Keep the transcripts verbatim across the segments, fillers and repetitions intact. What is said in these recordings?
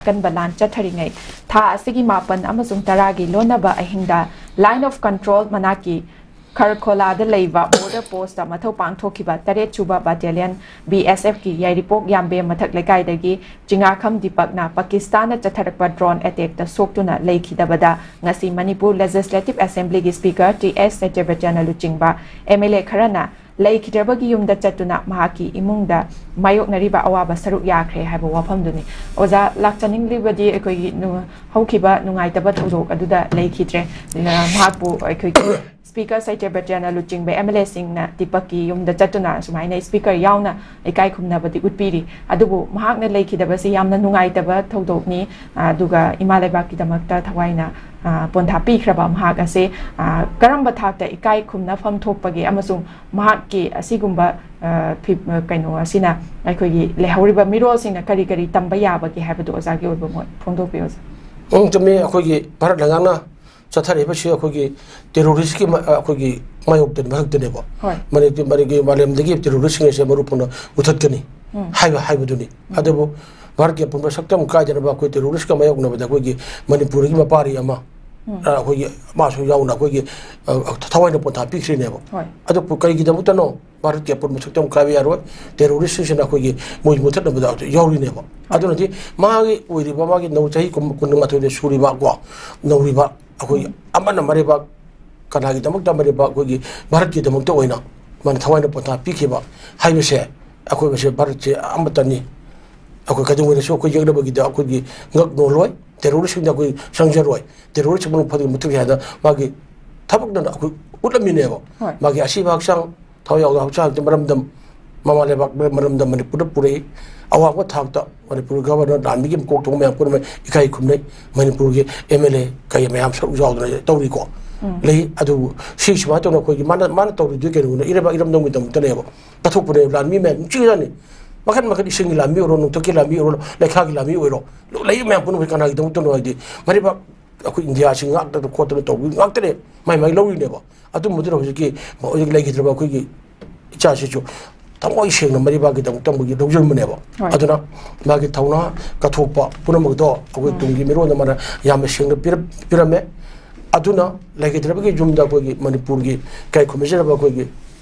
ꯑꯀꯟꯕ ꯂꯥꯟ ꯆꯠꯊꯔꯤꯉꯩ ꯊꯥ ꯑꯁꯤꯒꯤ ꯃꯥꯄꯟ ꯑꯃꯁꯨꯡ ꯇꯔꯥꯒꯤ ꯂꯣꯟꯅꯕ ꯑꯍꯤꯡꯗ Line of Control ꯃꯅꯥꯛꯀꯤ ꯈꯔꯈꯣꯂꯥꯗ ꯂꯩꯕ border post ꯇ ꯃꯊꯧ ꯄꯥꯡꯊꯣꯛꯈꯤꯕ ꯇꯔꯦꯠ ꯁꯨꯕ Battalion B S F ꯀꯤ ꯌꯥꯏꯔꯤꯄꯣꯛ ꯌꯥꯝꯕꯦꯝ ꯃꯊꯛ ꯂꯩꯀꯥꯏꯗꯒꯤ ꯆꯤꯉꯥꯈꯝ ꯗꯤꯄꯛꯅ ꯄꯥꯀꯤꯁꯇꯥꯟꯅ ꯆꯠꯊꯔꯛꯄ drone attack ꯇ ꯁꯣꯛꯇꯨꯅ ꯂꯩꯈꯤꯗꯕꯗ ꯉꯁꯤ ꯃꯅꯤꯄꯨꯔ Legislative Assembly ꯒꯤ Speaker T S ꯁꯇ꯭ꯌꯕ꯭ꯔꯇꯅ ꯂꯨꯆꯤꯡꯕ M L A ꯈꯔꯅ ꯂꯩꯈꯤꯗ꯭ꯔꯕꯒꯤ ꯌꯨꯝꯗ ꯆꯠꯇꯨꯅ ꯃꯍꯥꯛꯀꯤ ꯏꯃꯨꯡꯗ ꯃꯥꯌꯣꯛꯅꯔꯤꯕ ꯑꯋꯥꯕ ꯁꯔꯨꯛ ꯌꯥꯈ꯭ꯔꯦ ꯍꯥꯏꯕ ꯋꯥꯐꯝꯗꯨꯅꯤ꯫ ꯑꯣꯖꯥ, ꯂꯥꯛꯆꯅꯤꯡꯂꯤꯕꯗꯤ ꯑꯩꯈꯣꯏꯒꯤ ꯅꯨ-, ꯍꯧꯈꯤꯕ ꯅꯨꯡꯉꯥꯏꯇꯕ ꯊꯧꯗꯣꯛ ꯑꯗꯨꯗ ꯂꯩꯈꯤꯗ꯭ꯔꯦ꯫ ꯑ, ꯃꯍꯥꯛꯄꯨ ꯑꯩꯈꯣꯏꯒꯤ Speaker ꯁꯇ꯭ꯌꯕ꯭ꯔꯇꯅ ꯂꯨꯆꯤꯡꯕ M L A ꯁꯤꯡꯅ ꯗꯤꯄꯛꯀꯤ ꯌꯨꯝꯗ ꯆꯠꯇꯨꯅ ꯁꯨꯃꯥꯏꯅ Speaker ꯌꯥꯎꯅ ꯏꯀꯥꯏ ꯈꯨꯝꯅꯕꯗꯤ ꯎꯠꯄꯤꯔꯤ꯫ ꯑꯗꯨꯕꯨ ꯃꯍꯥꯛꯅ ꯂꯩꯈꯤꯗꯕꯁꯤ ꯌꯥꯝꯅ ꯅꯨꯡꯉꯥꯏꯇꯕ ꯊꯧꯗꯣꯛꯅꯤ, ꯑꯗꯨꯒ ꯏꯃꯥ ꯂꯩꯕꯥꯛꯀꯤꯗꯃꯛꯇ ꯊꯋꯥꯏꯅ, ꯑ, ꯄꯣꯟꯊꯥ ꯄꯤꯈ꯭ꯔꯕ ꯃꯍꯥꯛ ꯑꯁꯦ, ꯑ, ꯀꯔꯝꯕ ꯊꯥꯛꯇ ꯏꯀꯥꯏ ꯈꯨꯝꯅꯐꯝ ꯊꯣꯛꯄꯒꯦ ꯑꯃꯁꯨꯡ ꯃꯍꯥꯛꯀꯤ ꯑꯁꯤꯒꯨꯝꯕ, ꯑ, ꯐꯤ-, ꯑ, ꯀꯩꯅꯣ ꯑꯁꯤꯅ ꯑꯩꯈꯣꯏꯒꯤ ꯂꯩꯍꯧꯔꯤꯕ ꯃꯤꯔꯣꯜꯁꯤꯡꯅ ꯀꯔꯤ ꯀꯔꯤ ꯇꯝꯕ ꯌꯥꯕꯒꯦ ꯍꯥꯏꯕꯗꯨ ꯑꯣꯖꯥꯒꯤ ꯑꯣꯏꯕ ꯃꯣꯠ ꯐꯣꯡꯗꯣꯛꯄꯤꯌꯨ, ꯑꯣꯖꯥ꯫ ꯎꯝ, ꯆꯨꯝꯃꯤ꯫ ꯑꯩꯈꯣꯏꯒꯤ ꯚꯥꯔꯠ ꯂꯩꯉꯥꯛꯅ ꯆꯠꯊꯔꯤꯕꯁꯤ ꯑꯩꯈꯣꯏꯒꯤ terrorist ꯀꯤ ꯃ-, ꯑ, ꯑꯩꯈꯣꯏꯒꯤ ꯃꯥꯌꯣꯛꯇ ꯃꯊꯛꯇꯅꯦꯕ꯫ ꯍꯣꯏ꯫ ꯃꯅꯤꯄꯨꯔ, ꯃꯅꯤꯄꯨꯔꯒꯤ ꯃꯥꯂꯦꯝꯗꯒꯤ terrorist ꯁꯤꯡ ꯑꯁꯦ ꯃꯔꯨ ꯐꯪꯅ ꯃꯨꯊꯠꯀꯅꯤ ꯎꯝ꯫ ꯍꯥꯏꯕ, ꯍꯥꯏꯕꯗꯨꯅꯤ꯫ ꯎꯝ꯫ ꯑꯗꯨꯕꯨ ꯚꯥꯔꯠꯀꯤ ꯑꯄꯨꯟꯕ ꯁꯛꯇꯝ ꯀꯥꯏꯗꯅꯕ ꯑꯩꯈꯣꯏ terrorist ꯀ ꯃꯥꯌꯣꯛꯅꯕꯗ ꯑꯩꯈꯣꯏꯒꯤ ꯃꯅꯤꯄꯨꯔꯒꯤ ꯃꯄꯥꯔꯤ ꯑꯃ, ꯎꯝ꯫ ꯑ, ꯑꯩꯈꯣꯏꯒꯤ ꯃꯥꯁꯨ ꯌꯥꯎꯅ ꯑꯩꯈꯣꯏꯒꯤ, ꯑ, ꯊꯋꯥꯏꯅ ꯄꯣꯟꯊꯥ ꯄꯤꯈ꯭ꯔꯤꯅꯦꯕ꯫ ꯍꯣꯏ꯫ ꯑꯗꯨ ꯀꯔꯤꯒꯤꯗꯃꯛꯇꯅꯣ? ꯚꯥꯔꯠꯀꯤ ꯑꯄꯨꯟꯕ ꯁꯛꯇꯝ ꯀꯥꯏꯕ ꯌꯥꯔꯣꯏ꯫ Terrorist ꯁꯤꯡꯁꯤꯅ ꯑꯩꯈꯣꯏꯒꯤ ꯃꯣꯏ ꯃꯨꯊꯠꯅꯕꯗ ꯌꯥꯎꯔꯤꯅꯦꯕ꯫ ꯍꯣꯏ꯫ ꯑꯗꯨꯅꯗꯤ ꯃꯥꯒꯤ ꯑꯣꯏꯔꯤꯕ, ꯃꯥꯒꯤ ꯅꯧ ꯆꯍꯤ ꯀꯨꯟ, ꯀꯨꯟꯃꯥꯊꯣꯏꯗ ꯁꯨꯔꯤꯕ ꯀꯣ, ꯅꯧꯔꯤꯕ ꯑꯩꯈꯣꯏ ꯎꯝ꯫ ꯑꯃꯅ ꯃꯔꯩꯕꯥꯛ ꯀꯅꯥꯒꯤꯗꯃꯛꯇ ꯃꯔꯩꯕꯥꯛ? ꯑꯩꯈꯣꯏꯒꯤ ꯚꯥꯔꯠꯀꯤꯗꯃꯛꯇ ꯑꯣꯏꯅ ꯃꯥꯅ ꯊꯋꯥꯏꯅ ꯄꯣꯟꯊꯥ ꯄꯤꯈꯤꯕ ꯍꯥꯏꯕꯁꯦ, ꯑꯩꯈꯣꯏ ꯃꯁꯦ ꯚꯥꯔꯠꯁꯦ ꯑꯃꯠꯇꯅꯤ꯫ ꯑꯩꯈꯣꯏ ꯀꯩꯗꯧꯉꯩꯗꯁꯨ ꯑꯩꯈꯣꯏ ꯌꯦꯛꯅꯕꯒꯤꯗ ꯑꯩꯈꯣꯏꯒꯤ ꯉꯛ ꯅꯣꯜꯂꯣꯏ, terrorist ꯁꯤꯡꯗ ꯑꯩꯈꯣꯏ ꯆꯪꯖꯔꯣꯏ, terrorist ꯁꯤꯡ ꯃꯅꯨꯡ ꯐꯥꯗꯣꯛ ꯃꯨꯊꯠꯀꯦ ꯍꯥꯏꯗ ꯃꯥꯒꯤ ꯊꯕꯛꯇꯅ ꯑꯩꯈꯣꯏ ꯎꯠꯂꯝꯃꯤꯅꯦꯕ꯫ ꯍꯣꯏ꯫ ꯃꯥꯒꯤ ꯑꯁꯤꯕ ꯍꯛꯆꯥꯡ, ꯊꯋꯥꯏ ꯌꯥꯎꯗꯕ ꯍꯛꯆꯥꯡꯁꯤ ꯃꯔꯝꯗꯝ, ꯃꯃꯥ ꯂꯩꯕꯥꯛ ꯃꯔꯝꯗꯝ ꯃꯅꯤꯄꯨꯔꯗ ꯄꯨꯔꯛꯏ꯫ ꯑꯋꯥꯡꯕ ꯊꯥꯛꯇ ꯃꯅꯤꯄꯨꯔꯒꯤ Governor ꯂꯥꯟꯃꯤꯒꯤ ꯃꯀꯣꯛ ꯊꯣꯡꯕ ꯃꯌꯥꯝ ꯄꯨꯝꯅꯃꯛ ꯏꯀꯥꯏ ꯈꯨꯝꯅꯩ꯫ ꯃꯅꯤꯄꯨꯔꯒꯤ M L A ꯀꯩ ꯃꯌꯥꯝ ꯁꯔꯨꯛ ꯌꯥꯎꯗꯅ ꯇꯧꯔꯤꯀꯣ꯫ ꯎꯝ꯫ ꯂꯩ꯫ ꯑꯗꯨꯕꯨ ꯁꯤ ꯁꯨꯃꯥꯏꯅ ꯇꯧꯅ ꯑꯩꯈꯣꯏꯒꯤ ꯃꯥꯅ, ꯃꯥꯅ ꯇꯧꯔꯤꯗꯨ ꯀꯩꯅꯣꯅ ꯏꯔꯩꯕꯥꯛ ꯏꯔꯝꯗꯝꯒꯤꯗꯃꯛꯇꯅꯦꯕ꯫ ꯀꯠꯊꯣꯛꯄꯅꯦ꯫ ꯂꯥꯟꯃꯤ ꯃꯌꯥꯝ ꯅꯨꯡꯁꯤꯖꯥꯠꯅꯤ꯫ ꯃꯈꯟ ꯃꯈꯟ, ꯏꯁꯤꯡꯒꯤ ꯂꯥꯟꯃꯤ ꯑꯣꯏꯔꯣ, ꯅꯣꯡꯊꯛꯀꯤ ꯂꯥꯟꯃꯤ ꯑꯣꯏꯔꯣ, ꯂꯩꯈꯥꯒꯤ ꯂꯥꯟꯃꯤ ꯑꯣꯏꯔꯣ, ꯂꯩꯔꯤꯕ ꯃꯌꯥꯝ ꯄꯨꯝꯅꯃꯛ ꯀꯅꯥꯒꯤꯗꯃꯛꯇꯅꯣ ꯍꯥꯏꯗꯤ, ꯃꯔꯩꯕꯥꯛ ꯑꯩꯈꯣꯏ ꯏꯟꯗꯤꯌꯥꯁꯤ ꯉꯥꯛꯇꯅ ꯈꯣꯠꯇꯅ ꯇꯧꯕꯤ ꯉꯥꯛꯇꯅꯦ꯫ ꯃꯥꯏ ꯃꯥꯏ ꯂꯧꯔꯤꯅꯦꯕ꯫ ꯑꯗꯨꯝꯕꯗꯨꯅ ꯍꯧꯖꯤꯛꯀꯤ, ꯍꯧꯖꯤꯛ ꯂꯩꯈꯤꯗ꯭ꯔꯕ ꯑꯩꯈꯣꯏꯒꯤ ꯏꯆꯥꯁꯤꯁꯨ ꯊꯃꯣꯏ ꯁꯦꯡꯅ ꯃꯔꯩꯕꯥꯛꯀꯤꯗꯃꯛꯇ ꯃꯣꯏꯒꯤ ꯂꯧꯖꯔꯝꯕꯅꯦꯕ꯫ ꯍꯣꯏ꯫ ꯑꯗꯨꯅ ꯃꯥꯒꯤ ꯊꯧꯅꯥ ꯀꯠꯊꯣꯛꯄ ꯄꯨꯝꯅꯃꯛꯇꯣ ꯑꯩꯈꯣꯏ ꯇꯨꯡꯒꯤ ꯃꯤꯔꯣꯟꯗ ꯃꯥꯅ ꯌꯥꯝꯅ ꯁꯦꯡꯅ ꯄꯤꯔꯝ-, ꯄꯤꯔꯝꯃꯦ꯫ ꯑꯗꯨꯅ ꯂꯩꯈꯤꯗ꯭ꯔꯕꯒꯤ ꯌꯨꯝꯗ ꯑꯩꯈꯣꯏꯒꯤ ꯃꯅꯤꯄꯨꯔꯒꯤ ꯏꯀꯥꯏ ꯈꯨꯝꯅꯖꯔꯕ ꯑꯩꯈꯣꯏꯒꯤ,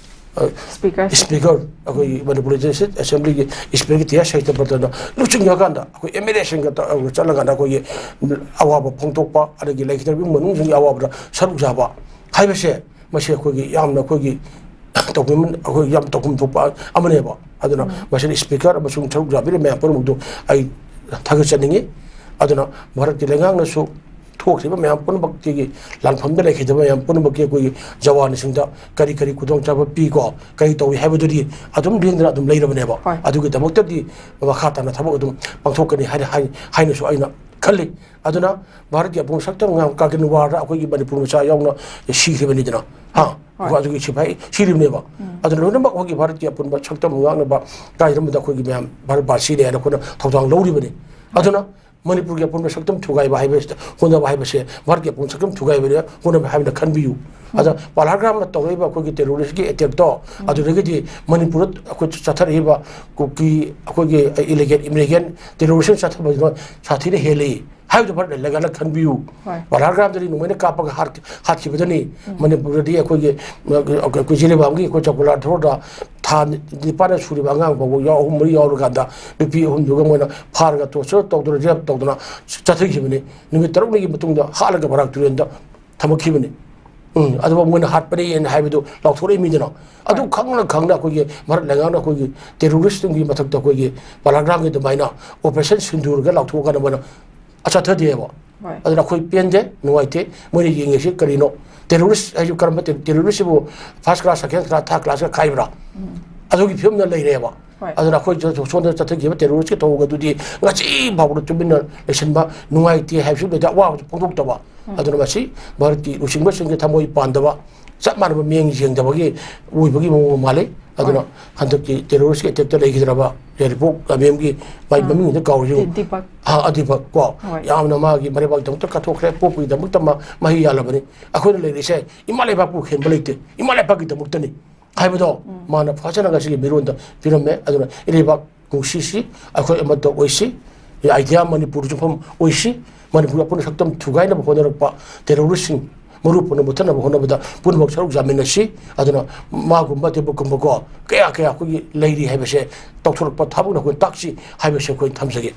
ꯑ, Speaker꯫ Speaker, ꯑꯩꯈꯣꯏꯒꯤ ꯃꯅꯤꯄꯨꯔ Legislative Assemblyꯒꯤ Speakerꯒꯤ ꯇꯤ ꯑꯦꯁ ꯁꯍꯤꯇ꯭ꯌꯕ꯭ꯔꯇꯅ ꯂꯨꯆꯤꯡꯉꯀꯥꯟꯗ ꯑꯩꯈꯣꯏ ꯑꯦꯝ ꯑꯦꯜ ꯑꯦꯁꯤꯡꯒ ꯇꯧꯔꯒ ꯆꯠꯂꯀꯥꯟꯗ ꯑꯩꯈꯣꯏꯒꯤ ꯑꯋꯥꯕ ꯐꯣꯡꯗꯣꯛꯄ, ꯑꯗꯒꯤ ꯂꯩꯈꯤꯗ꯭ꯔꯕ ꯏꯃꯨꯡ ꯃꯅꯨꯡꯁꯤꯡꯒꯤ ꯑꯋꯥꯕꯗ ꯁꯔꯨꯛ ꯌꯥꯕ ꯍꯥꯏꯕꯁꯦ, ꯃꯁꯤ ꯑꯩꯈꯣꯏꯒꯤ ꯌꯥꯝꯅ ꯑꯩꯈꯣꯏꯒꯤ ꯇꯧꯐꯝ, ꯑꯩꯈꯣꯏ ꯌꯥꯝ ꯇꯧꯐꯝ ꯊꯣꯛꯄ ꯑꯃꯅꯦꯕ꯫ ꯑꯗꯨꯅ ꯃꯁꯤꯗ Speaker ꯑꯃꯁꯨꯡ ꯁꯔꯨꯛ ꯌꯥꯕꯤꯔꯤꯕ ꯃꯌꯥꯝ ꯄꯨꯝꯅꯃꯛꯇꯨ ꯑꯩ ꯊꯥꯒꯠꯆꯅꯤꯡꯉꯤ꯫ ꯑꯗꯨꯅ ꯚꯥꯔꯠꯀꯤ ꯂꯩꯉꯥꯛꯅꯁꯨ ꯊꯣꯛꯈ꯭ꯔꯤꯕ ꯃꯌꯥꯝ ꯄꯨꯝꯅꯃꯛꯇꯒꯤ, ꯂꯥꯟꯐꯝꯗ ꯂꯩꯈꯤꯗꯕ ꯃꯌꯥꯝ ꯄꯨꯝꯅꯃꯛꯀꯤ ꯑꯩꯈꯣꯏꯒꯤ ꯖꯋꯥꯟꯁꯤꯡꯗ ꯀꯔꯤ ꯀꯔꯤ ꯈꯨꯗꯣꯡꯆꯥꯕ ꯄꯤꯀꯣ, ꯀꯔꯤ ꯇꯧꯏ ꯍꯥꯏꯕꯗꯨꯗꯤ ꯑꯗꯨꯝ ꯂꯦꯡꯗꯅ ꯑꯗꯨꯝ ꯂꯩꯔꯕꯅꯦꯕ꯫ ꯍꯣꯏ꯫ ꯑꯗꯨꯒꯤꯗꯃꯛꯇꯗꯤ ꯃꯈꯥ ꯇꯥꯅ ꯊꯕꯛ ꯑꯗꯨꯝ ꯄꯥꯡꯊꯣꯛꯀꯅꯤ ꯍꯥꯏꯅ, ꯍꯥꯏ-, ꯍꯥꯏꯅꯁꯨ ꯑꯩꯅ ꯈꯜꯂꯤ꯫ ꯑꯗꯨꯅ ꯚꯥꯔꯠꯀꯤ ꯑꯄꯨꯟꯕ ꯁꯛꯇꯝ ꯉꯥꯛ-, ꯀꯥꯔꯒꯤꯜ ꯋꯥꯔꯗ ꯑꯩꯈꯣꯏꯒꯤ ꯃꯅꯤꯄꯨꯔ ꯃꯆꯥ ꯌꯥꯎꯅ ꯁꯤꯈ꯭ꯔꯤꯕꯅꯤꯗꯅ꯫ ꯍꯥ? ꯍꯣꯏ꯫ ꯑꯗꯨꯒꯤ ꯁꯤꯐꯥꯏ ꯁꯤꯔꯤꯕꯅꯦꯕ꯫ ꯑꯗꯨꯅ ꯂꯣꯏꯅꯃꯛ ꯑꯩꯈꯣꯏꯒꯤ ꯚꯥꯔꯠꯀꯤ ꯑꯄꯨꯟꯕ ꯁꯛꯇꯝ ꯉꯥꯛꯅꯕ ꯀꯥꯏꯗꯅꯕꯗ ꯑꯩꯈꯣꯏꯒꯤ ꯃꯌꯥꯝ ꯚꯥꯔꯠ ꯕꯥꯁꯤꯅꯦ ꯍꯥꯏꯅ ꯑꯩꯈꯣꯏꯅ ꯊꯧꯗꯥꯡ ꯂꯧꯔꯤꯕꯅꯤ꯫ ꯑꯗꯨꯅ ꯃꯅꯤꯄꯨꯔꯒꯤ ꯑꯄꯨꯟꯕ ꯁꯛꯇꯝ ꯊꯨꯒꯥꯏꯕ ꯍꯥꯏꯕꯁꯤꯗ ꯍꯣꯠꯅꯕ ꯍꯥꯏꯕꯁꯦ ꯚꯥꯔꯠꯀꯤ ꯑꯄꯨꯟꯕ ꯁꯛꯇꯝ ꯊꯨꯒꯥꯏꯕꯗ ꯍꯣꯠꯅꯕ ꯍꯥꯏꯕꯅ ꯈꯟꯕꯤꯌꯨ꯫ ꯑꯗ ꯄꯥꯜꯍꯥꯔꯒ꯭ꯔꯥꯝꯅ ꯇꯧꯔꯛꯏꯕ ꯑꯩꯈꯣꯏꯒꯤ terroristꯀꯤ attackꯇꯣ, ꯑꯗꯨꯗꯒꯤꯗꯤ ꯃꯅꯤꯄꯨꯔꯗ ꯑꯩꯈꯣꯏ ꯆꯠꯊꯔꯛꯏꯕ ꯀꯨꯀꯤ, ꯑꯩꯈꯣꯏꯒꯤ illegal immigrant terrorist ꯆꯠꯊꯕꯗꯨꯅ ꯁꯥꯊꯤꯅ ꯍꯦꯜꯂꯤ ꯍꯥꯏꯕꯗꯨ ꯚꯥꯔꯠ ꯂꯩꯉꯥꯛꯅ ꯈꯟꯕꯤꯌꯨ꯫ ꯍꯣꯏ꯫ ꯄꯥꯜꯍꯥꯔꯒ꯭ꯔꯥꯝꯗꯗꯤ ꯅꯣꯡꯃꯩꯅ ꯀꯥꯞꯄꯒ ꯍꯥꯠ-, ꯍꯥꯠꯈꯤꯕꯗꯅꯤ꯫ ꯃꯅꯤꯄꯨꯔꯗꯗꯤ ꯑꯩꯈꯣꯏꯒꯤ, ꯑ, ꯑꯩꯈꯣꯏ ꯖꯤꯔꯤꯕꯥꯝꯒꯤ ꯑꯩꯈꯣꯏ ꯆꯧꯀꯤꯗꯥꯔ ꯊꯣꯔꯗ ꯊꯥ ꯅꯤꯄꯥꯟ ꯁꯨꯔꯤꯕ ꯑꯉꯥꯡ ꯐꯥꯎꯕ ꯌꯥꯎ-, ꯑꯍꯨꯝ ꯃꯔꯤ ꯌꯥꯎꯔꯀꯥꯟꯗ ꯅꯨꯄꯤ ꯑꯍꯨꯝꯗꯨꯒ ꯃꯣꯏꯅ ꯐꯥꯔꯒ torture ꯇꯧꯗꯨꯅ, rape ꯇꯧꯗꯨꯅ ꯆꯠꯊꯈꯤꯕꯅꯤ꯫ ꯅꯨꯃꯤꯠ ꯇꯔꯨꯛꯅꯤꯒꯤ ꯃꯇꯨꯡꯗ ꯍꯥꯠꯂꯒ ꯕꯔꯥꯛ ꯇꯨꯔꯦꯜꯗ ꯊꯝꯃꯛꯈꯤꯕꯅꯤ꯫ ꯎꯝ, ꯑꯗꯨꯒ ꯃꯣꯏꯅ ꯍꯥꯠꯄꯅꯦꯅ ꯍꯥꯏꯕꯗꯨ ꯂꯥꯎꯊꯣꯔꯛꯏ ꯃꯤꯗꯨꯅ꯫ ꯑꯗꯨ ꯈꯪꯅ ꯈꯪꯅ ꯑꯩꯈꯣꯏꯒꯤ ꯚꯥꯔꯠ ꯂꯩꯉꯥꯛꯅ ꯑꯩꯈꯣꯏꯒꯤ terroristꯁꯤꯡꯒꯤ ꯃꯊꯛꯇ ꯑꯩꯈꯣꯏꯒꯤ ꯄꯥꯜꯍꯥꯔꯒ꯭ꯔꯥꯝꯒꯤ ꯑꯗꯨꯃꯥꯏꯅ operation ꯁꯤꯟꯗꯨꯔꯒ ꯂꯥꯎꯊꯣꯛꯑꯀꯥꯟꯗ ꯃꯣꯏꯅ ꯆꯠꯊꯗꯦꯕ꯫ ꯍꯣꯏ꯫ ꯑꯗꯨꯅ ꯑꯩꯈꯣꯏ ꯄꯦꯟꯗꯦ, ꯅꯨꯡꯉꯥꯏꯇꯦ꯫ ꯃꯣꯏꯅ ꯌꯦꯡꯉꯤꯁꯤ ꯀꯔꯤꯅꯣ? Terrorist ꯍꯥꯏꯁꯤ ꯀꯔꯝꯕ ter-, terroristꯁꯤꯕꯨ first class, second class, third classꯀ ꯈꯥꯏꯕ꯭ꯔꯥ? ꯑꯗꯨꯒꯤ ꯐꯤꯕꯝꯗ ꯂꯩꯔꯦꯕ꯫ ꯍꯣꯏ꯫ ꯑꯗꯨꯅ ꯑꯩꯈꯣꯏ ꯁꯣꯝꯗ ꯆꯠꯊꯈꯤꯕ terroristꯀꯤ ꯊꯧꯑꯣꯡ ꯑꯗꯨꯗꯤ ꯉꯁꯤ ꯐꯥꯎꯕꯗ ꯇꯨꯃꯤꯟꯅ ꯂꯩꯁꯤꯟꯕ ꯅꯨꯡꯉꯥꯏꯇꯦ ꯍꯥꯏꯕꯁꯨ ꯂꯩꯇꯦ, ꯑꯋꯥꯕꯁꯨ ꯐꯣꯡꯗꯣꯛꯇꯕ꯫ ꯑꯗꯨꯅ ꯃꯁꯤ ꯚꯥꯔꯠꯀꯤ ꯂꯨꯆꯤꯡꯕꯁꯤꯡꯒꯤ ꯊꯃꯣꯏ ꯄꯥꯟꯗꯕ, ꯆꯞ ꯃꯥꯟꯅꯕ ꯃꯤꯠꯌꯦꯡ ꯌꯦꯡꯗꯕꯒꯤ ꯑꯣꯏꯕꯒꯤ ꯃꯑꯣꯡ ꯑꯃ ꯃꯥꯜꯂꯤ꯫ ꯑꯗꯨꯅ ꯍꯣꯏ꯫ ꯍꯟꯗꯛꯀꯤ terroristꯀꯤ attackꯇ ꯂꯩꯈꯤꯗ꯭ꯔꯕ ꯌꯥꯏꯔꯤꯄꯣꯛ ꯂꯝꯕꯦꯝꯒꯤ ꯃꯥꯏ ꯑꯥ꯫ ꯃꯃꯤꯡꯗ ꯀꯥꯎꯔꯤꯁꯤ꯫ ꯗꯤ-, ꯗꯤꯄꯛ꯫ ꯑꯥ, ꯑꯗꯤꯄꯛ ꯀꯣ꯫ ꯍꯣꯏ꯫ ꯌꯥꯝꯅ ꯃꯥꯒꯤ ꯃꯔꯩꯕꯥꯛꯀꯤꯗꯃꯛꯇ ꯀꯠꯊꯣꯛꯈ꯭ꯔꯦ, ꯄꯣꯛꯄꯒꯤꯗꯃꯛꯇ ꯃꯥ ꯃꯍꯩ ꯌꯥꯜꯂꯕꯅꯤ꯫ ꯑꯩꯈꯣꯏꯅ ꯂꯩꯔꯤꯁꯦ ꯏꯃꯥ ꯂꯩꯕꯥꯛꯄꯨ ꯍꯦꯟꯕ ꯂꯩꯇꯦ, ꯏꯃꯥ ꯂꯩꯕꯥꯛꯀꯤꯗꯃꯛꯇꯅꯤ꯫ ꯍꯥꯏꯕꯗꯣ ꯃꯥꯅ ꯐꯖꯅ ꯉꯁꯤꯒꯤ ꯃꯤꯔꯣꯟꯗ ꯄꯤꯔꯝꯃꯦ꯫ ꯑꯗꯨꯅ ꯏꯔꯩꯕꯥꯛ ꯅꯨꯡꯁꯤꯁꯤ, ꯑꯩꯈꯣꯏ ꯑꯃꯠꯇ ꯑꯣꯏꯁꯤ, ꯑꯥꯏꯗꯤꯌꯥ ꯃꯅꯤꯄꯨꯔ ꯌꯨꯝꯐꯝ ꯑꯣꯏꯁꯤ, ꯃꯅꯤꯄꯨꯔ ꯑꯄꯨꯟꯕ ꯁꯛꯇꯝ ꯊꯨꯒꯥꯏꯅꯕ ꯍꯣꯠꯅꯔꯛꯄ ꯇꯦꯔꯣꯔꯤꯁꯁꯤꯡ ꯃꯔꯨ ꯄꯨꯟꯅ ꯃꯨꯠꯊꯠꯅꯕ ꯍꯣꯠꯅꯕꯗ ꯄꯨꯝꯅꯃꯛ ꯁꯔꯨꯛ ꯌꯥꯃꯤꯟꯅꯁꯤ꯫ ꯑꯗꯨꯅ ꯃꯥꯒꯨꯝꯕ ꯇꯦꯕꯨꯛꯀꯨꯝꯕꯀꯣ ꯀꯌꯥ ꯀꯌꯥ ꯑꯩꯈꯣꯏꯒꯤ ꯂꯩꯔꯤ ꯍꯥꯏꯕꯁꯦ ꯇꯧꯊꯣꯔꯛꯄ ꯊꯕꯛꯅ ꯑꯩꯈꯣꯏ ꯇꯥꯛꯁꯤ ꯍꯥꯏꯕꯁꯦ ꯑꯩꯈꯣꯏ ꯊꯝꯖꯒꯦ꯫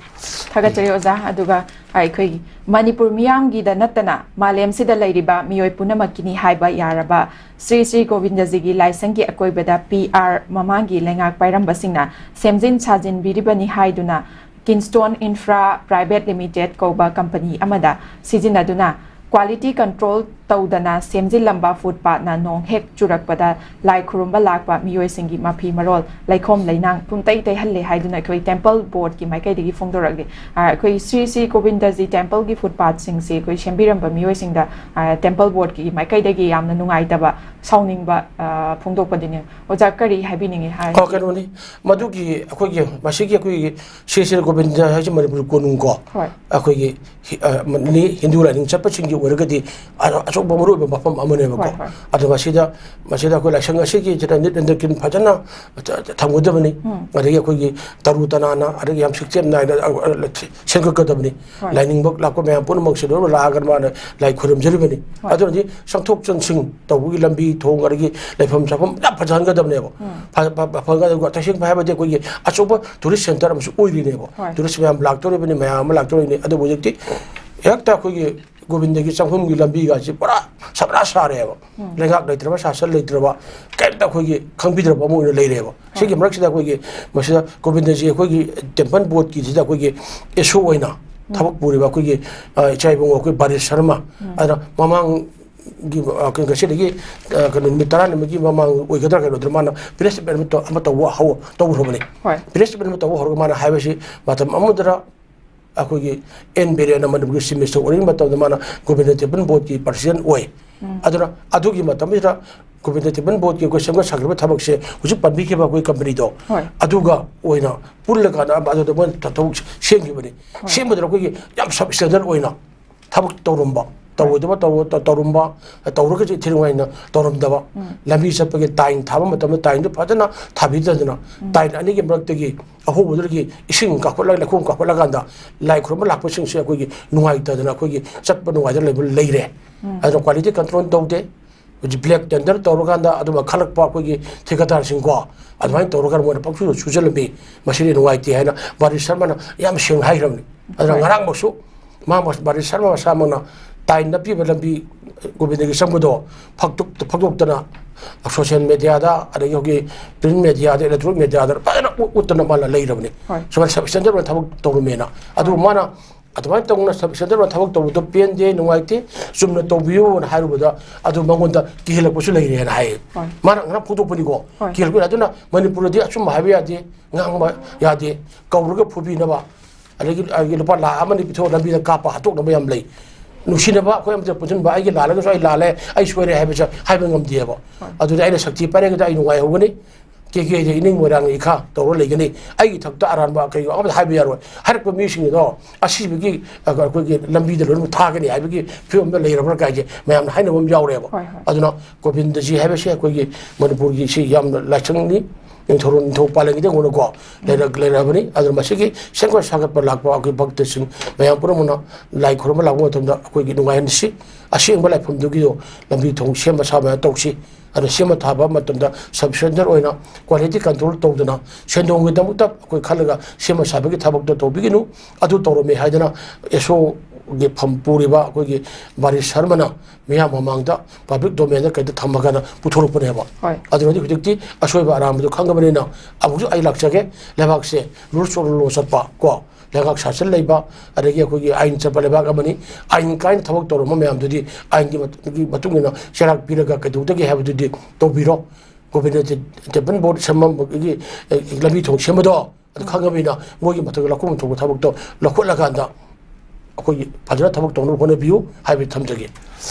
ꯊꯥꯒꯠꯆꯔꯤ ꯑꯣꯖꯥ꯫ ꯑꯗꯨꯒ ꯑꯩꯈꯣꯏꯒꯤ ꯃꯅꯤꯄꯨꯔ ꯃꯤꯌꯥꯝꯒꯤꯗ ꯅꯠꯇꯅ ꯃꯥꯂꯦꯝꯁꯤꯗ ꯂꯩꯔꯤꯕ ꯃꯤꯑꯣꯏ ꯄꯨꯝꯅꯃꯛꯀꯤꯅꯤ ꯍꯥꯏꯕ ꯌꯥꯔꯕ ꯁ꯭ꯔꯤ ꯁ꯭ꯔꯤ ꯒꯣꯕꯤꯟꯗꯖꯤꯒꯤ ꯂꯥꯏꯁꯪꯒꯤ ꯑꯀꯣꯏꯕꯗ ꯄꯤ ꯑꯥꯔ ꯃꯃꯥꯡꯒꯤ ꯂꯩꯉꯥꯛ ꯄꯥꯏꯔꯝꯕꯁꯤꯡꯅ ꯁꯦꯝꯖꯤꯟ ꯁꯥꯖꯤꯟꯕꯤꯔꯤꯕꯅꯤ ꯍꯥꯏꯗꯨꯅ Kingston Infra Private Limited ꯀꯧꯕ ꯀꯝꯄꯅꯤ ꯑꯃꯗ ꯁꯤꯖꯤꯟꯅꯗꯨꯅ quality control ꯇꯧꯗꯅ ꯁꯦꯝꯖꯤꯜꯂꯝꯕ ꯐꯨꯠꯄꯥꯠꯅ ꯅꯣꯡ ꯍꯦꯛ ꯆꯨꯔꯛꯄꯗ ꯂꯥꯏ ꯈꯨꯔꯨꯝꯕ ꯂꯥꯛꯄ ꯃꯤꯑꯣꯏꯁꯤꯡꯒꯤ ꯃꯐꯤ ꯃꯔꯣꯜ, ꯂꯩꯈꯣꯝ ꯂꯩꯅꯥꯡ ꯄꯨꯝꯇꯩ ꯇꯩꯍꯜꯂꯦ ꯍꯥꯏꯗꯨꯅ ꯑꯩꯈꯣꯏ ꯇꯦꯝꯄꯜ ꯕꯣꯔꯗꯀꯤ ꯃꯥꯏꯀꯩꯗꯒꯤ ꯐꯣꯡꯗꯣꯔꯛꯂꯤ꯫ ꯑ, ꯑꯩꯈꯣꯏ ꯁ꯭ꯔꯤ ꯁ꯭ꯔꯤ ꯒꯣꯕꯤꯟꯗꯖꯤ ꯇꯦꯝꯄꯜꯒꯤ ꯐꯨꯠꯄꯥꯠꯁꯤꯡꯁꯤ ꯑꯩꯈꯣꯏ ꯁꯦꯝꯕꯤꯔꯝꯕ ꯃꯤꯑꯣꯏꯁꯤꯡꯗ, ꯑ, ꯇꯦꯝꯄꯜ ꯕꯣꯔꯗꯀꯤ ꯃꯥꯏꯀꯩꯗꯒꯤ ꯌꯥꯝꯅ ꯅꯨꯡꯉꯥꯏꯇꯕ, ꯁꯥꯎꯅꯤꯡꯕ, ꯑ, ꯐꯣꯡꯗꯣꯛꯄꯗꯨꯅꯤ꯫ ꯑꯣꯖꯥ ꯀꯔꯤ ꯍꯥꯏꯕꯤꯅꯤꯡꯉꯤ ꯍꯥꯏ? ꯑꯣ, ꯀꯩꯅꯣꯅꯤ, ꯃꯗꯨꯒꯤ ꯑꯩꯈꯣꯏꯒꯤ ꯃꯁꯤꯒꯤ ꯑꯩꯈꯣꯏꯒꯤ ꯁ꯭ꯔꯤ ꯁ꯭ꯔꯤ ꯒꯣꯕꯤꯟꯗ ꯍꯥꯏꯁꯤ ꯃꯅꯤꯄꯨꯔ ꯀꯣꯅꯨꯡ ꯀꯣ, ꯍꯣꯏ꯫ ꯑꯩꯈꯣꯏꯒꯤ ꯍꯤ-, ꯑ, ꯃ-, ꯅꯤ-, ꯍꯤꯟꯗꯨ ꯂꯥꯏꯅꯤꯡ ꯆꯠꯄꯁꯤꯡꯒꯤ ꯑꯣꯏꯔꯒꯗꯤ ꯑ-, ꯑꯆꯧꯕ ꯃꯔꯨ ꯑꯣꯏꯕ ꯃꯐꯝ ꯑꯃꯅꯦꯕꯀꯣ꯫ ꯍꯣꯏ, ꯍꯣꯏ꯫ ꯑꯗꯣ ꯃꯁꯤꯗ, ꯃꯁꯤꯗ ꯑꯩꯈꯣꯏ ꯂꯥꯏꯁꯪ ꯑꯁꯤꯒꯤ ꯁꯤꯗ ꯅꯤꯠ ꯑꯦꯟ ꯀ꯭ꯂꯤꯟ ꯐꯖꯅ ꯊ-, ꯊꯝꯒꯗꯕꯅꯤ꯫ ꯎꯝ꯫ ꯑꯗꯒꯤ ꯑꯩꯈꯣꯏꯒꯤ ꯇꯔꯨ ꯇꯅꯥꯟꯅ, ꯑꯗꯒꯤ ꯌꯥꯝ ꯁꯤꯛꯆꯦꯝ ꯅꯥꯏꯅ, ꯑ, ꯑ, ꯁꯦꯝꯒꯠꯀꯗꯕꯅꯤ꯫ ꯍꯣꯏ꯫ ꯂꯥꯏꯅꯤꯡꯕ ꯂꯥꯛꯄ ꯃꯌꯥꯝ ꯄꯨꯝꯅꯃꯛꯁꯦ ꯂꯣꯏꯅꯃꯛ ꯂꯥꯛꯑꯒ ꯃꯥꯅ ꯂꯥꯏ ꯈꯣꯏꯔꯝꯖꯔꯤꯕꯅꯤ꯫ ꯍꯣꯏ꯫ ꯑꯗꯨꯅꯗꯤ ꯆꯪꯊꯣꯛ ꯆꯪꯁꯤꯟ ꯇꯧꯕꯒꯤ ꯂꯝꯕꯤ ꯊꯣꯡ, ꯑꯗꯒꯤ ꯂꯩꯐꯝ ꯆꯥꯐꯝ ꯌꯥꯝ ꯐꯖꯍꯟꯒꯗꯕꯅꯦꯕ꯫ ꯎꯝ꯫ ꯐ-, ꯐ-, ꯐ-, ꯐꯖꯍꯟꯒꯗꯕ, ꯇꯁꯦꯡꯕ ꯍꯥꯏꯕꯗꯤ ꯑꯩꯈꯣꯏꯒꯤ ꯑꯆꯧꯕ ꯇꯨꯔꯤꯁ ꯁꯦꯟꯇꯔ ꯑꯃꯁꯨ ꯑꯣꯏꯔꯤꯅꯦꯕ꯫ ꯍꯣꯏ꯫ ꯇꯨꯔꯤꯁ ꯃꯌꯥꯝ ꯂꯥꯛꯇꯧꯔꯤꯕꯅꯤ, ꯃꯌꯥꯝ ꯑꯃ ꯂꯥꯛꯇꯧꯔꯤꯕꯅꯤ꯫ ꯑꯗꯨꯕꯨ ꯍꯧꯖꯤꯛꯇꯤ ꯍꯦꯛꯇ ꯑꯩꯈꯣꯏꯒꯤ ꯒꯣꯕꯤꯟꯗꯒꯤ ꯆꯪꯐꯝꯒꯤ ꯂꯝꯕꯤꯒꯁꯤ ꯄꯨꯔꯥ ꯁꯕꯅꯥ ꯁꯥꯔꯦꯕ꯫ ꯎꯝ꯫ ꯂꯩꯉꯥꯛ ꯂꯩꯇ꯭ꯔꯕ, ꯁꯥꯁꯟ ꯂꯩꯇ꯭ꯔꯕ, ꯀꯩꯝꯇ ꯑꯩꯈꯣꯏꯒꯤ ꯈꯪꯕꯤꯗ꯭ꯔꯕ ꯑꯃ ꯑꯣꯏꯅ ꯂꯩꯔꯦꯕ꯫ ꯁꯤꯒꯤ ꯃꯔꯛꯁꯤꯗ ꯑꯩꯈꯣꯏꯒꯤ ꯃꯁꯤꯗ ꯒꯣꯕꯤꯟꯗꯖꯤ ꯑꯩꯈꯣꯏꯒꯤ ꯇꯦꯝꯄꯜ ꯕꯣꯔꯗꯀꯤꯁꯤꯗ ꯑꯩꯈꯣꯏꯒꯤ ꯑꯦꯁ ꯑꯣ ꯑꯣꯏꯅ ꯊꯕꯛ ꯄꯨꯔꯤꯕ ꯑꯩꯈꯣꯏꯒꯤ, ꯑ, ꯏꯆꯥ ꯏꯕꯨꯡꯉꯣ ꯑꯩꯈꯣꯏ ꯕꯥꯔꯤꯁ ꯁꯔꯃ, ꯑꯗꯨꯅ ꯃꯃꯥꯡꯒꯤ, ꯑ, ꯀꯩꯅꯣ, ꯉꯁꯤꯗꯒꯤ, ꯑ, ꯀꯩꯅꯣ, ꯅꯨꯃꯤꯠ ꯇꯔꯥꯅꯤꯃꯨꯛꯀꯤ ꯃꯃꯥꯡ ꯑꯣꯏꯒꯗ꯭ꯔꯥ ꯀꯩꯅꯣꯗ꯭ꯔꯥ ꯃꯥꯅ ꯄ꯭ꯔꯦꯁ ꯃꯤꯠ ꯑꯃ ꯇꯧ-, ꯑꯃ ꯇꯧꯕ ꯍꯧ-, ꯇꯧꯈ꯭ꯔꯕꯅꯤ꯫ ꯍꯣꯏ꯫ ꯄ꯭ꯔꯦꯁ ꯃꯤꯠ ꯑꯃ ꯇꯧꯕ ꯍꯧꯔꯒ ꯃꯥꯅ ꯍꯥꯏꯕꯁꯤ ꯃꯇꯝ ꯑꯃꯗꯔ ꯑꯩꯈꯣꯏꯒꯤ ꯑꯦꯟ ꯕꯤꯔꯦꯟꯅ ꯃꯅꯤꯄꯨꯔꯒꯤ ꯆꯤꯐ ꯃꯤꯅꯤꯁꯇꯔ ꯑꯣꯏꯔꯤꯉꯩ ꯃꯇꯝꯗ ꯃꯥꯅ ꯒꯣꯕꯤꯟꯗ ꯇꯦꯝꯄꯜ ꯕꯣꯔꯗꯀꯤ ꯄ꯭ꯔꯁꯤꯗꯦꯟ ꯑꯣꯏ꯫ ꯑꯗꯨꯅ ꯑꯗꯨꯒꯤ ꯃꯇꯝꯁꯤꯗ ꯒꯣꯕꯤꯟꯗ ꯇꯦꯝꯄꯜ ꯕꯣꯔꯗꯀꯤ ꯑꯩꯈꯣꯏ ꯁꯦꯝꯒꯠ ꯁꯥꯒꯠꯄ ꯊꯕꯛꯁꯦ ꯍꯧꯖꯤꯛ ꯄꯟꯕꯤꯈꯤꯕ ꯑꯩꯈꯣꯏ ꯀꯝꯄꯅꯤꯗꯣ, ꯍꯣꯏ꯫ ꯑꯗꯨꯒ ꯑꯣꯏꯅ ꯄꯨꯜꯂꯀꯥꯟꯗ ꯑꯃ-, ꯑꯗꯨꯗ ꯃꯣꯏꯅ ꯊ-, ꯊꯕꯛ ꯁꯦꯝꯈꯤꯕꯅꯤ꯫ ꯁꯦꯝꯕꯗꯨꯅ ꯑꯩꯈꯣꯏꯒꯤ ꯌꯥꯝ ꯁꯕ ꯁ꯭ꯇꯦꯟꯗꯔꯗ ꯑꯣꯏꯅ ꯊꯕꯛ ꯇꯧꯔꯝꯕ, ꯇꯧꯔꯣꯏꯗꯕ ꯇꯧꯔ-, ꯇꯧ-, ꯇꯧꯔꯝꯕ, ꯇꯧꯔꯒꯁꯨ ꯏꯊꯤ ꯅꯨꯡꯉꯥꯏꯅ ꯇꯧꯔꯝꯗꯕ, ꯎꯝ꯫ ꯂꯝꯕꯤ ꯆꯠꯄꯒꯤ ꯇꯥꯏꯟ ꯊꯥꯕ ꯃꯇꯝꯗ ꯇꯥꯏꯟꯗꯨ ꯐꯖꯅ ꯊꯥꯕꯤꯗꯗꯅ, ꯎꯝ꯫ ꯇꯥꯏꯟ ꯑꯅꯤꯒꯤ ꯃꯔꯛꯇꯒꯤ ꯑꯍꯣꯡꯕꯗꯨꯗꯒꯤ ꯏꯁꯤꯡ ꯀꯥꯈꯠꯂꯒ, ꯂꯩꯈꯣꯝ ꯀꯥꯈꯠꯂꯀꯥꯟꯗ ꯂꯥꯏ ꯈꯨꯔꯨꯝꯕ ꯂꯥꯛꯄꯁꯤꯡꯁꯦ ꯑꯩꯈꯣꯏꯒꯤ ꯅꯨꯡꯉꯥꯏꯇꯗꯅ ꯑꯩꯈꯣꯏꯒꯤ ꯆꯠꯄ ꯅꯨꯡꯉꯥꯏꯇꯅ ꯂꯩꯕ ꯂꯩꯔꯦ꯫ ꯎꯝ꯫ ꯑꯗꯨꯅ quality control ꯇꯧꯗꯦ꯫ ꯍꯧꯖꯤꯛ black tender ꯇꯧꯔꯀꯥꯟꯗ ꯑꯗꯨꯝꯕ ꯈꯜꯂꯛꯄ ꯑꯩꯈꯣꯏꯒꯤ ꯊꯤꯀꯥꯗꯥꯔꯁꯤꯡꯀꯣ, ꯑꯗꯨꯃꯥꯏꯅ ꯇꯧꯔꯒ ꯃꯣꯏꯅ ꯄꯪꯁꯨꯗ ꯁꯨꯖꯜꯂꯝꯃꯤ꯫ ꯃꯁꯤꯗꯤ ꯅꯨꯡꯉꯥꯏꯇꯦ ꯍꯥꯏꯅ ꯕꯥꯔꯤꯁ ꯁꯔꯃꯅ ꯌꯥꯝ ꯁꯦꯡꯅ ꯍꯥꯏꯈ꯭ꯔꯕꯅꯤ꯫ ꯑꯗꯨꯅ ꯍꯣꯏ꯫ ꯉꯔꯥꯡꯃꯛꯁꯨ ꯃꯥ ꯃꯁ-, ꯕꯥꯔꯤꯁ ꯁꯔꯃ ꯃꯁꯥꯃꯛꯅ ꯇꯥꯏꯟ ꯅꯞꯄꯤꯕ ꯂꯝꯕꯤ ꯒꯣꯕꯤꯟꯗꯒꯤ ꯆꯪꯕꯗꯣ ꯐꯛꯇꯣꯛ-, ꯐꯛꯇꯣꯛꯇꯅ social mediaꯗ, ꯑꯗꯒꯤ ꯑꯩꯈꯣꯏꯒꯤ print mediaꯗ, electronic mediaꯗ ꯐꯖꯅ ꯎ-, ꯎꯠꯇꯅ ꯃꯥꯅ ꯂꯩꯔꯕꯅꯤ꯫ ꯍꯣꯏ꯫ ꯁꯨꯃꯥꯏꯅ sub standard ꯑꯣꯏꯅ ꯊꯕꯛ ꯇꯧꯔꯝꯃꯦꯅ꯫ ꯑꯗꯨꯕꯨ ꯍꯣꯏ꯫ ꯃꯥꯅ ꯑꯗꯨꯃꯥꯏꯅ ꯇꯧꯅ sub standard ꯑꯣꯏꯅ ꯊꯕꯛ ꯇꯧꯕꯗꯣ ꯄꯦꯟꯗꯦ, ꯅꯨꯡꯉꯥꯏꯇꯦ, ꯆꯨꯝꯅ ꯇꯧꯕꯤꯌꯨꯅ ꯍꯥꯏꯔꯨꯕꯗ ꯑꯗꯨ ꯃꯉꯣꯟꯗ ꯀꯤꯍꯜꯂꯛꯄꯁꯨ ꯂꯩꯔꯦꯅ ꯍꯥꯏꯌꯦ꯫ ꯍꯣꯏ꯫ ꯃꯥꯅ ꯉꯔꯥꯡ ꯐꯣꯡꯗꯣꯛꯄꯅꯤꯀꯣ꯫ ꯍꯣꯏ꯫ ꯀꯤꯍꯜꯂꯛꯄ ꯌꯥꯏ꯫ ꯑꯗꯨꯅ ꯃꯅꯤꯄꯨꯔꯗꯗꯤ ꯑꯆꯨꯝꯕ ꯍꯥꯏꯕ ꯌꯥꯗꯦ, ꯉꯥꯡꯕ ꯌꯥꯗꯦ, ꯀꯧꯔꯒ ꯐꯨꯕꯤꯅꯕ, ꯑꯗꯒꯤ, ꯑꯗꯒꯤ ꯂꯨꯄꯥ ꯂꯥꯈ ꯑꯃ ꯑꯅꯤ ꯄꯤꯊꯣꯛꯑ ꯂꯝꯕꯤꯗ ꯀꯥꯞꯄ ꯍꯥꯠꯇꯣꯛꯅꯕ ꯌꯥꯝ ꯂꯩ꯫ ꯅꯨꯡꯁꯤꯅꯕ ꯑꯩꯈꯣꯏ ꯑꯃꯠꯇ ꯄꯨꯟꯁꯤꯟꯕ, ꯑꯩꯒꯤ ꯂꯥꯜꯂꯒꯁꯨ ꯑꯩ ꯂꯥꯜꯂꯦ, ꯑꯩ ꯁꯣꯏꯔꯦ ꯍꯥꯏꯕꯁꯦ ꯍꯥꯏꯕ ꯉꯝꯗꯦꯕ꯫ ꯍꯣꯏ꯫ ꯑꯗꯨꯗꯤ ꯑꯩꯅ ꯁꯛꯇꯤ ꯄꯥꯏꯔꯒꯗꯤ ꯑꯩ ꯅꯨꯡꯉꯥꯏꯍꯧꯒꯅꯤ, ꯀꯦ ꯀꯦꯗ ꯏꯅꯤꯡ ꯃꯣꯏꯔꯥꯡ ꯏꯈꯥ ꯇꯧꯔ ꯂꯩꯒꯅꯤ, ꯑꯩꯒꯤ ꯏꯊꯛꯇ ꯑꯔꯥꯟꯕ ꯀꯩ ꯑꯃꯠꯇ ꯍꯥꯏꯕ ꯌꯥꯔꯣꯏ꯫ ꯍꯥꯏꯔꯛꯄ ꯃꯤꯁꯤꯡꯗꯣ ꯑꯁꯤꯕꯒꯤ, ꯑ, ꯑꯩꯈꯣꯏꯒꯤ ꯂꯝꯕꯤꯗ ꯂꯣꯏꯅꯃꯛ ꯊꯥꯒꯅꯤ ꯍꯥꯏꯕꯒꯤ ꯐꯤꯕꯝꯗ ꯂꯩꯔꯕ꯭ꯔꯥ ꯀꯥꯏꯁꯦ ꯃꯌꯥꯝꯅ ꯍꯥꯏꯅꯕ ꯑꯃ ꯌꯥꯎꯔꯦꯕ꯫ ꯍꯣꯏ, ꯍꯣꯏ꯫ ꯑꯗꯨꯅ ꯒꯣꯕꯤꯟꯗꯖꯤ ꯍꯥꯏꯕꯁꯦ ꯑꯩꯈꯣꯏꯒꯤ ꯃꯅꯤꯄꯨꯔꯒꯤ ꯁꯤ ꯌꯥꯝꯅ ꯂꯥꯏꯁꯪꯅꯤ, ꯅꯤꯡꯊꯧ, ꯅꯤꯡꯊꯧ ꯄꯥꯜꯂꯤꯉꯩꯗꯒꯤ ꯍꯧꯅꯀꯣ ꯂꯩꯔꯛ-, ꯂꯩꯔꯛꯑꯕꯅꯤ꯫ ꯑꯗꯨꯅ ꯃꯁꯤꯒꯤ ꯁꯦꯝꯒꯠ ꯁꯥꯒꯠꯄ ꯂꯥꯛꯄ ꯑꯩꯈꯣꯏ ꯚꯛꯇꯁꯤꯡ ꯃꯌꯥꯝ ꯄꯨꯝꯅꯃꯛꯅ ꯂꯥꯏ ꯈꯨꯔꯨꯝꯕ ꯂꯥꯛꯄ ꯃꯇꯝꯗ ꯑꯩꯈꯣꯏꯒꯤ ꯅꯨꯡꯉꯥꯏꯍꯟꯁꯤ, ꯑꯁꯦꯡꯕ ꯂꯥꯏꯐꯝꯗꯨꯒꯤꯗꯣ ꯂꯝꯕꯤ ꯊꯣꯡ ꯁꯦꯝꯕ ꯁꯥꯕ ꯇꯧꯁꯤ꯫ ꯑꯗꯨ ꯁꯦꯝꯕ ꯊꯥꯕ ꯃꯇꯝꯗ sub standard ꯑꯣꯏꯅ quality control ꯇꯧꯗꯅ ꯁꯦꯟꯗꯣꯡꯒꯤꯗꯃꯛꯇ ꯑꯩꯈꯣꯏ ꯈꯜꯂꯒ ꯁꯦꯝꯕ ꯁꯥꯕꯒꯤ ꯊꯕꯛꯇꯣ ꯇꯧꯕꯤꯒꯅꯨ꯫ ꯑꯗꯨ ꯇꯧꯔꯝꯃꯦ ꯍꯥꯏꯗꯅ ꯑꯦꯁꯣꯒꯤ ꯐꯝ ꯄꯨꯔꯤꯕ ꯑꯩꯈꯣꯏꯒꯤ ꯕꯥꯔꯤꯁ ꯁꯔꯃꯅ ꯃꯤꯌꯥꯝ ꯃꯃꯥꯡꯗ public domainꯗ ꯀꯩꯗ ꯊꯝꯃꯒꯅ ꯄꯨꯊꯣꯔꯛꯄꯅꯦꯕ꯫ ꯍꯣꯏ꯫ ꯑꯗꯨꯅꯗꯤ ꯍꯧꯖꯤꯛꯇꯤ ꯑꯁꯣꯏꯕ ꯑꯔꯥꯟꯕꯗꯨ ꯈꯪꯉꯕꯅꯤꯅ ꯑꯃꯨꯛꯁꯨ ꯑꯩ ꯂꯥꯛꯆꯒꯦ꯫ ꯂꯩꯕꯥꯛꯁꯦ rules of law ꯆꯠꯄ ꯀꯣ, ꯂꯩꯉꯥꯛ ꯁꯥꯁꯟ ꯂꯩꯕ, ꯑꯗꯒꯤ ꯑꯩꯈꯣꯏꯒꯤ ꯑꯥꯏꯟ ꯆꯠꯄ ꯂꯩꯕꯥꯛ ꯑꯃꯅꯤ꯫ ꯑꯥꯏꯟ ꯀꯥꯏꯅ ꯊꯕꯛ ꯇꯧꯔꯝꯕ ꯃꯌꯥꯝꯗꯨꯗꯤ ꯑꯥꯏꯟꯒꯤ ꯃꯇꯨꯡ, ꯃꯇꯨꯡ ꯏꯟꯅ ꯆꯩꯔꯥꯛ ꯄꯤꯔꯒ ꯀꯩꯗꯧꯗꯒꯦ ꯍꯥꯏꯕꯗꯨꯗꯤ ꯇꯧꯕꯤꯔꯣ꯫ ꯒꯣꯕꯤꯟꯗ ꯇꯦ-, ꯇꯦꯝꯄꯜ ꯕꯣꯔꯗ ꯁꯦꯝꯃꯝꯕꯒꯤ, ꯑꯦ, ꯂꯝꯕꯤ ꯊꯣꯡ ꯁꯦꯝꯕꯗꯣ ꯑꯗꯨ ꯈꯪꯉꯕꯅꯤꯅ ꯃꯣꯏꯒꯤ ꯃꯊꯛꯇ ꯂꯧꯈꯠꯐꯝ ꯊꯣꯛꯄ ꯊꯕꯛꯇꯣ ꯂꯧꯈꯠꯂꯀꯥꯟꯗ ꯑꯩꯈꯣꯏꯒꯤ ꯐꯖꯅ ꯊꯕꯛ ꯇꯧꯅꯕ ꯍꯣꯠꯅꯕꯤꯌꯨ ꯍꯥꯏꯕ ꯊꯝꯖꯒꯦ꯫